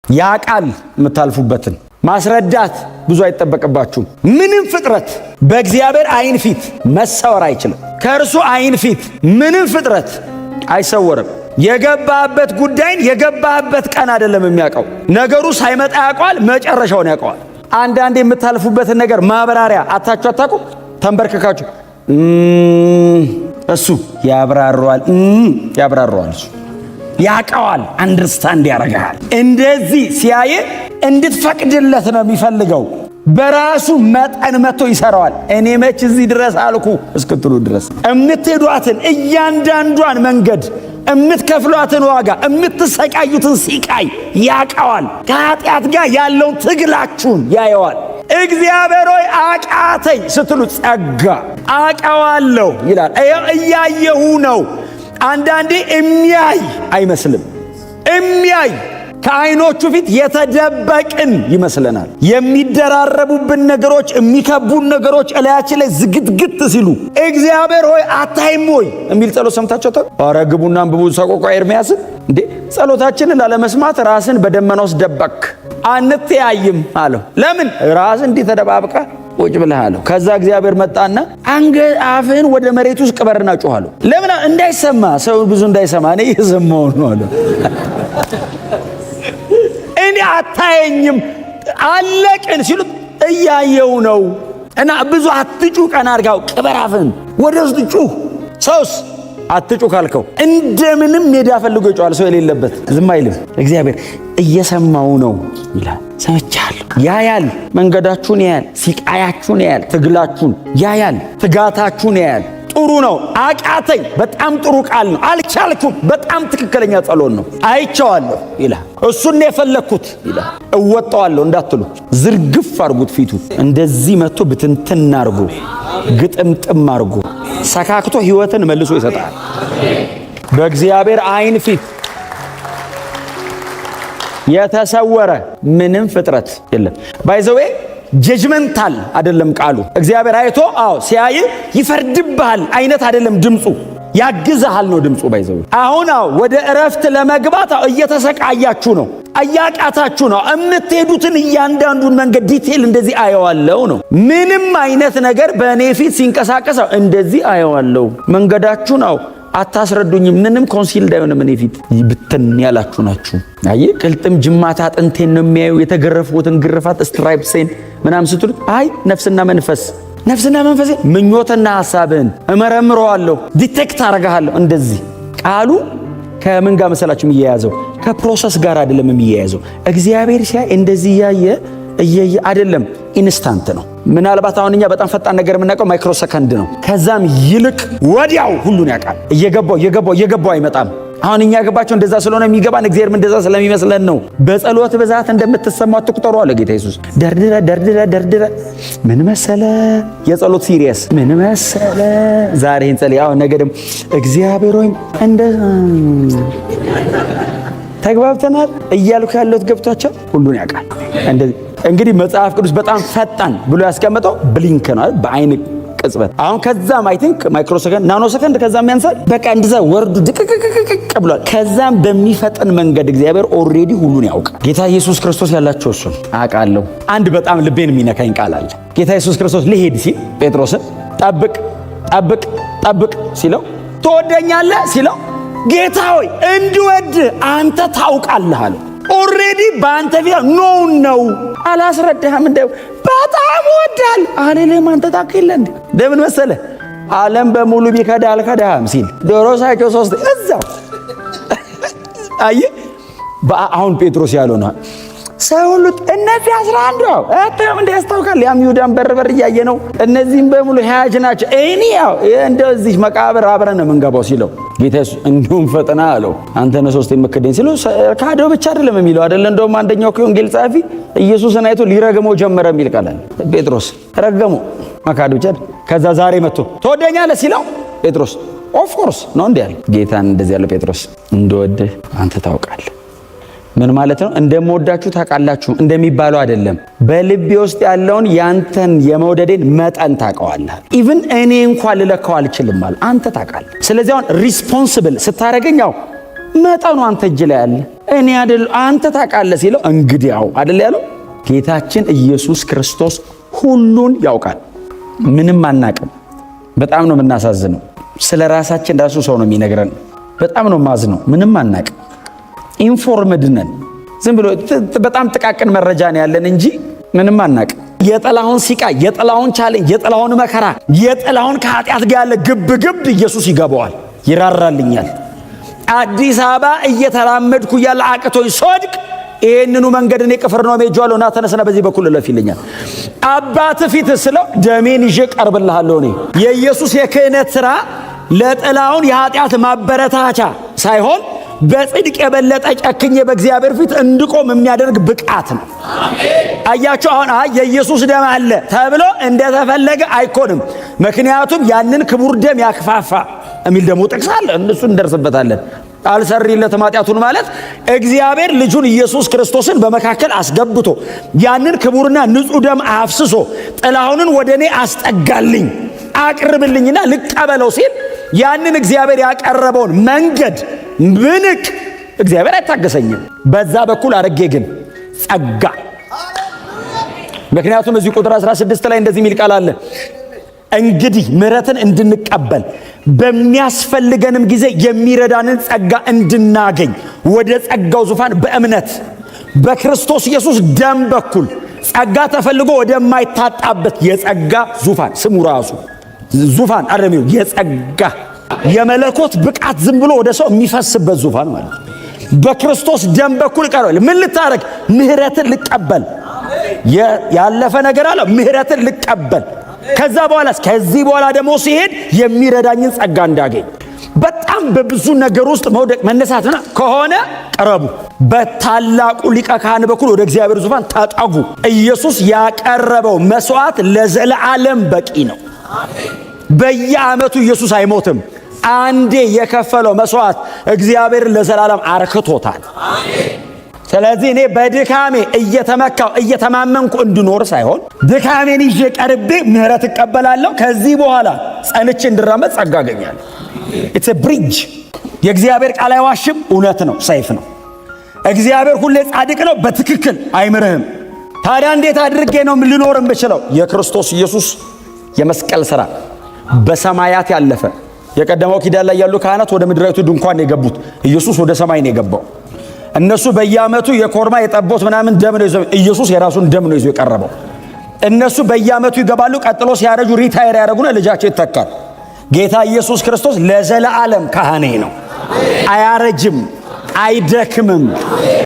ያ ቃል የምታልፉበትን ማስረዳት ብዙ አይጠበቅባችሁም። ምንም ፍጥረት በእግዚአብሔር ዓይን ፊት መሰወር አይችልም። ከእርሱ ዓይን ፊት ምንም ፍጥረት አይሰወርም። የገባበት ጉዳይን የገባበት ቀን አይደለም የሚያውቀው። ነገሩ ሳይመጣ ያውቀዋል፣ መጨረሻውን ያውቀዋል። አንዳንድ የምታልፉበትን ነገር ማብራሪያ አታችሁ አታውቁም። ተንበርክካችሁ እሱ ያብራራዋል፣ ያብራራዋል፣ እሱ ያውቀዋል፣ understand ያደርግሃል። እንደዚህ ሲያይ እንድትፈቅድለት ነው የሚፈልገው። በራሱ መጠን መጥቶ ይሰራዋል። እኔ መች እዚህ ድረስ አልኩ እስክትሉ ድረስ የምትሄዷትን እያንዳንዷን መንገድ፣ የምትከፍሏትን ዋጋ፣ የምትሰቃዩትን ሲቃይ ያቀዋል። ከኃጢአት ጋር ያለውን ትግላችሁን ያየዋል። እግዚአብሔር ሆይ አቃተኝ ስትሉ ጸጋ አቀዋለሁ ይላል። እያየሁ ነው። አንዳንዴ የሚያይ አይመስልም። የሚያይ ከዓይኖቹ ፊት የተደበቅን ይመስለናል። የሚደራረቡብን ነገሮች፣ የሚከቡን ነገሮች እላያችን ላይ ዝግትግት ሲሉ እግዚአብሔር ሆይ አታይም ወይ የሚል ጸሎት ሰምታችሁ ታውቁ? ኧረ ግቡና አንብቡ ሰቆቃወ ኤርምያስን። እንዴ ጸሎታችንን ላለመስማት ራስን በደመና ውስጥ ደበክ፣ አንተያይም አለው። ለምን ራስን እንዲህ ተደባብቀ ቁጭ ብለህ አለው። ከዛ እግዚአብሔር መጣና አንገ አፍህን ወደ መሬት ውስጥ ቅበርና ጩህ አለው። ለምን? እንዳይሰማ፣ ሰው ብዙ እንዳይሰማ፣ እኔ እየሰማሁ ነው አለው። እኔ አታየኝም አለቅን ሲሉት እያየው ነው። እና ብዙ አትጩህ፣ ቀና አድርጋው ቅበር አፍህን፣ ወደ ውስጥ ጩህ። ሰውስ አትጩህ ካልከው እንደምንም ሜዳ ፈልጎ ይጮሃል። ሰው የሌለበት ዝም አይልም። እግዚአብሔር እየሰማው ነው ይላል። ሰምቻለሁ። ያያል፣ መንገዳችሁን ያያል፣ ሲቃያችሁን ያያል፣ ትግላችሁን ያያል፣ ትጋታችሁን ያያል። ጥሩ ነው። አቃተኝ፣ በጣም ጥሩ ቃል ነው። አልቻልኩም፣ በጣም ትክክለኛ ጸሎት ነው። አይቼዋለሁ ይላል። እሱን የፈለግኩት ይላል። እወጣዋለሁ እንዳትሉ ዝርግፍ አርጉት። ፊቱ እንደዚህ መጥቶ ብትንትን አርጎ ግጥምጥም አርጎ ሰካክቶ ህይወትን መልሶ ይሰጣል። በእግዚአብሔር ዓይን ፊት የተሰወረ ምንም ፍጥረት የለም። By the way judgmental አይደለም ቃሉ። እግዚአብሔር አይቶ አዎ ሲያይ ይፈርድብሃል አይነት አይደለም ድምፁ፣ ያግዝሃል ነው ድምፁ። By the way አሁን አዎ ወደ እረፍት ለመግባት አዎ እየተሰቃያችሁ ነው፣ እያቃታችሁ ነው። የምትሄዱትን እያንዳንዱን መንገድ detail እንደዚህ አየዋለው ነው። ምንም አይነት ነገር በእኔ ፊት ሲንቀሳቀስ እንደዚህ አየዋለው። መንገዳችሁን አዎ አታስረዱኝም። ምንም concealed አይሆንም። እኔ ፊት ብትን ያላችሁ ናችሁ። አየ ቅልጥም ጅማት አጥንቴን ነው የሚያዩ፣ የተገረፉትን ግርፋት stripes ኤን ምናምን ስትሉት አይ ነፍስና መንፈስ፣ ነፍስና መንፈስ፣ ምኞትና ሐሳብህን እመረምረዋለሁ፣ detect አረጋለሁ። እንደዚህ ቃሉ ከምን ጋር መሰላችሁ የሚያያዘው? ከ process ጋር አይደለም የሚያያዘው። እግዚአብሔር ሲያይ እንደዚህ እያየ እየየ አይደለም፣ instant ነው። ምናልባት አሁን እኛ በጣም ፈጣን ነገር የምናውቀው ማይክሮ ሰከንድ ነው። ከዛም ይልቅ ወዲያው ሁሉን ያውቃል። እየገባው እየገባው እየገባው አይመጣም። አሁን እኛ ገባቸው እንደዛ ስለሆነ የሚገባን እግዚአብሔርም እንደዛ ስለሚመስለን ነው። በጸሎት ብዛት እንደምትሰማው አትቁጠሩ አለ ጌታ ኢየሱስ። ደርድረ ደርድረ ደርድረ ምን መሰለ የጸሎት serious ምን መሰለ ዛሬ እንጸልይ፣ አሁን ነገ ደግሞ እግዚአብሔር ሆይ እንደ ተግባብተናል እያልኩ ያለሁት ገብቷቸው ሁሉን ያውቃል። እንደዚህ እንግዲህ መጽሐፍ ቅዱስ በጣም ፈጣን ብሎ ያስቀመጠው blink ነው፣ በአይን ቅጽበት። አሁን ከዛም I think microsecond፣ nanosecond ከዛም ያንሳል። በቃ እንደዛ ወርዱ ድቅቅቅቅቅ ብሏል። ከዛም በሚፈጥን መንገድ እግዚአብሔር already ሁሉን ያውቃል። ጌታ ኢየሱስ ክርስቶስ ያላቸው እሱን አውቃለሁ። አንድ በጣም ልቤን የሚነካኝ ቃል አለ። ጌታ ኢየሱስ ክርስቶስ ሊሄድ ሲል ጴጥሮስን ጠብቅ፣ ጠብቅ፣ ጠብቅ ሲለው፣ ትወደኛለህ ሲለው፣ ጌታ ሆይ እንድወድህ አንተ ታውቃለህ አለው። Already በአንተ ፊት known ነው። አላስረዳህም። እንደ በጣም እወድሃለሁ አልልህም። አንተ ታውቅ የለ እንዴ? ለምን መሰለህ? ዓለም በሙሉ ቢከዳ አልከዳህም ሲል ዶሮ ሳይጮህ ሶስት እዛው አየህ። አሁን ጴጥሮስ ያለው ነው። ሰው ሁሉ እነዚህ 11 አታዩም እንደ ያስታውቃል። ያም ይሁዳን በር በር እያየ ነው። እነዚህም በሙሉ ሀያጅ ናቸው። እኔ ያው እንደዚህ መቃብር አብረን ነው የምንገባው ሲለው ጌታ ኢየሱስ እንዲሁም ፈጥና አለው። አንተ ነህ ሶስት የምክደኝ ሲለው ካደው ብቻ አይደለም የሚለው አይደለ። እንደውም አንደኛው ወንጌል ጸሐፊ ኢየሱስን አይቶ ሊረግመው ጀመረ የሚል ቃል አለ። ጴጥሮስ ረገመው፣ መካድ ብቻ። ከዛ ዛሬ መጥቶ ትወደኛለህ ሲለው ጴጥሮስ of course ነው እንዲህ ያለ ጌታን እንደዚህ ያለው ጴጥሮስ እንደወድህ አንተ ታውቃለህ። ምን ማለት ነው? እንደምወዳችሁ ታውቃላችሁ እንደሚባለው አይደለም። በልቤ ውስጥ ያለውን ያንተን የመውደዴን መጠን ታውቀዋለህ። Even እኔ እንኳን ልለካው አልችልም አለ። አንተ ታውቃለህ። ስለዚህ አሁን responsible ስታደርገኝ ያው መጠኑ አንተ እጅ ላይ አለ፣ እኔ አይደል አንተ ታውቃለህ ሲለው እንግዲያው አይደል ያለው። ጌታችን ኢየሱስ ክርስቶስ ሁሉን ያውቃል። ምንም አናቅም። በጣም ነው የምናሳዝነው። ስለ ራሳችን ራሱ ሰው ነው የሚነግረን። በጣም ነው ማዝነው። ምንም አናቅም። Informed ነን። ዝም ብሎ በጣም ጥቃቅን መረጃ ነው ያለን እንጂ ምንም አናቅም። የጥላሁን ሲቃ፣ የጥላሁን challenge፣ የጥላሁን መከራ፣ የጥላሁን ከኃጢአት ጋር ያለ ግብ ግብ ኢየሱስ ይገባዋል፣ ይራራልኛል። አዲስ አበባ እየተራመድኩ እያለ አቅቶኝ ስወድቅ ይህንኑ መንገድ እኔ ቅፍርናሆም ሄጄዋለሁ፣ ና ተነስና በዚህ በኩል እለፍ ይለኛል። አባት ፊት ስለው ደሜን ይዤ ቀርብልሃለሁ። እኔ የኢየሱስ የክህነት ሥራ ለጥላሁን የኃጢአት ማበረታቻ ሳይሆን በጽድቅ የበለጠ ጨክኜ በእግዚአብሔር ፊት እንድቆም የሚያደርግ ብቃት ነው። አያችሁ፣ አሁን አይ የኢየሱስ ደም አለ ተብሎ እንደተፈለገ አይኮንም። ምክንያቱም ያንን ክቡር ደም ያክፋፋ የሚል ደግሞ ጥቅስ አለ። እነሱ እንደርስበታለን። አልሰሪለትም ኃጢአቱን ማለት እግዚአብሔር ልጁን ኢየሱስ ክርስቶስን በመካከል አስገብቶ ያንን ክቡርና ንጹሕ ደም አፍስሶ ጥላሁንን ወደ እኔ አስጠጋልኝ አቅርብልኝና ልቀበለው ሲል ያንን እግዚአብሔር ያቀረበውን መንገድ ብንቅ እግዚአብሔር አይታገሰኝም። በዛ በኩል አድርጌ ግን ጸጋ። ምክንያቱም እዚህ ቁጥር 16 ላይ እንደዚህ የሚል ቃል አለ። እንግዲህ ምሕረትን እንድንቀበል በሚያስፈልገንም ጊዜ የሚረዳንን ጸጋ እንድናገኝ ወደ ጸጋው ዙፋን በእምነት በክርስቶስ ኢየሱስ ደም በኩል ጸጋ ተፈልጎ ወደማይታጣበት የጸጋ ዙፋን፣ ስሙ ራሱ ዙፋን አይደለም፣ የጸጋ የመለኮት ብቃት ዝም ብሎ ወደ ሰው የሚፈስበት ዙፋን ማለት ነው። በክርስቶስ ደም በኩል ቀርበል። ምን ልታረግ? ምህረትን ልቀበል። ያለፈ ነገር አለ፣ ምህረትን ልቀበል። ከዛ በኋላ፣ ከዚህ በኋላ ደግሞ ሲሄድ የሚረዳኝን ጸጋ እንዳገኝ። በጣም በብዙ ነገር ውስጥ መውደቅ መነሳት ከሆነ ቅረቡ። በታላቁ ሊቀ ካህን በኩል ወደ እግዚአብሔር ዙፋን ተጠጉ። ኢየሱስ ያቀረበው መስዋዕት ለዘለዓለም በቂ ነው። በየዓመቱ ኢየሱስ አይሞትም። አንዴ የከፈለው መስዋዕት እግዚአብሔርን ለዘላለም አርክቶታል። ስለዚህ እኔ በድካሜ እየተመካው እየተማመንኩ እንድኖር ሳይሆን ድካሜን ይዤ ቀርቤ ምህረት እቀበላለሁ። ከዚህ በኋላ ጸንቼ እንድራመድ ጸጋ አገኛለሁ። It's a bridge። የእግዚአብሔር ቃል አይዋሽም፣ እውነት ነው፣ ሰይፍ ነው። እግዚአብሔር ሁሌ ጻድቅ ነው፣ በትክክል አይምርህም። ታዲያ እንዴት አድርጌ ነው ልኖር የምችለው? የክርስቶስ ኢየሱስ የመስቀል ሥራ በሰማያት ያለፈ። የቀደመው ኪዳን ላይ ያሉ ካህናት ወደ ምድራዊቱ ድንኳን የገቡት፣ ኢየሱስ ወደ ሰማይ ነው የገባው። እነሱ በየዓመቱ የኮርማ የጠቦት ምናምን ደም ነው ይዘው፣ ኢየሱስ የራሱን ደም ነው ይዞ የቀረበው። እነሱ በየዓመቱ ይገባሉ። ቀጥሎ ሲያረጁ retire ያደረጉና ልጃቸው ይተካል። ጌታ ኢየሱስ ክርስቶስ ለዘለዓለም ካህኔ ነው። አያረጅም፣ አይደክምም።